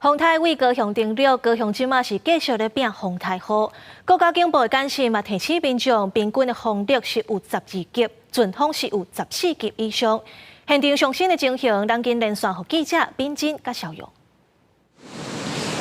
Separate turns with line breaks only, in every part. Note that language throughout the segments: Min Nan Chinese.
風颱對高雄登陸，高雄這馬是繼續咧拚風颱雨。國家警報的簡訊嘛提醒民眾，平均的風力是有12級，陣風是有14級以上。現場上新的情形，咱緊連線予記者敏珍佮小勇。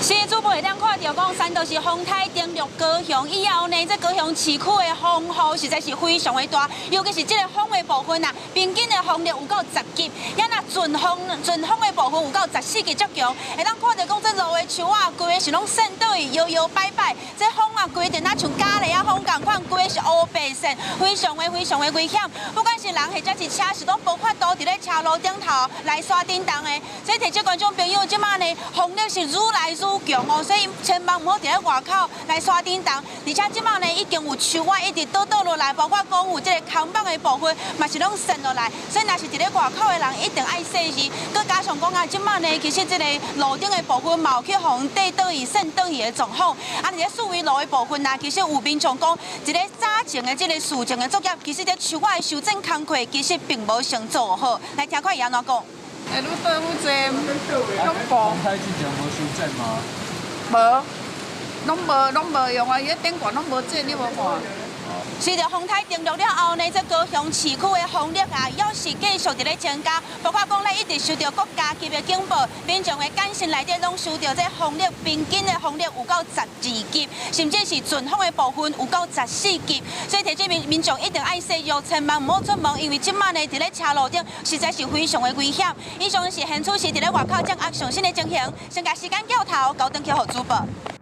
是主播會當看著講，山就是風颱登陸高雄以後呢，這高雄市區的風雨實在是非常的大，尤其是這個風的部分啊，平均的風力有夠10級，也若陣風的部分有夠14級足強。會當看著講，這路的樹仔，規个是攏旋倒去，搖搖擺擺，這風啊，規陣若像咖喱仔風仝款，規个是烏白色，非常的非常的危險。不管是人或者是車，是攏無法度佇咧車路頂頭來徙振動的。所以提醒觀眾朋友，這馬呢風力是愈來愈強哦，所以千萬毋好佇咧外口來徙振動。而且這馬呢已經有樹仔一直倒倒落來，包括講有這個空網的部分嘛是攏旋落來。所以若是佇咧外口的人，一定愛細心。閣加上講啊，這馬呢其實這個路頂的部分嘛有去予人硩倒去、旋倒去的狀況。啊，佇咧四維路的部分啊，其實有民眾講，一個早前的這個事前的作業，其實這樹仔的修剪工課其實並無先做好。來聽看伊按怎講。
會愈倒愈濟，攏無。
風颱之前無修剪嗎？
無，攏無，攏無用啊！伊彼頂懸攏無剪，你無看？
隨著風颱登陸了後呢，這高雄市區的風力啊，猶是繼續佇咧增加。包括講，咱一直收著國家級的警報，民眾的簡訊內底攏收著這風力平均的風力有夠12級，甚至是陣風的部分有夠14級。所以提醒民眾一定愛細心，千萬毋好出門，因為這馬呢佇咧車路頂實在是非常的危險。以上是現處是佇咧外口掌握上新的情形，先共時間鏡頭交轉去予主播。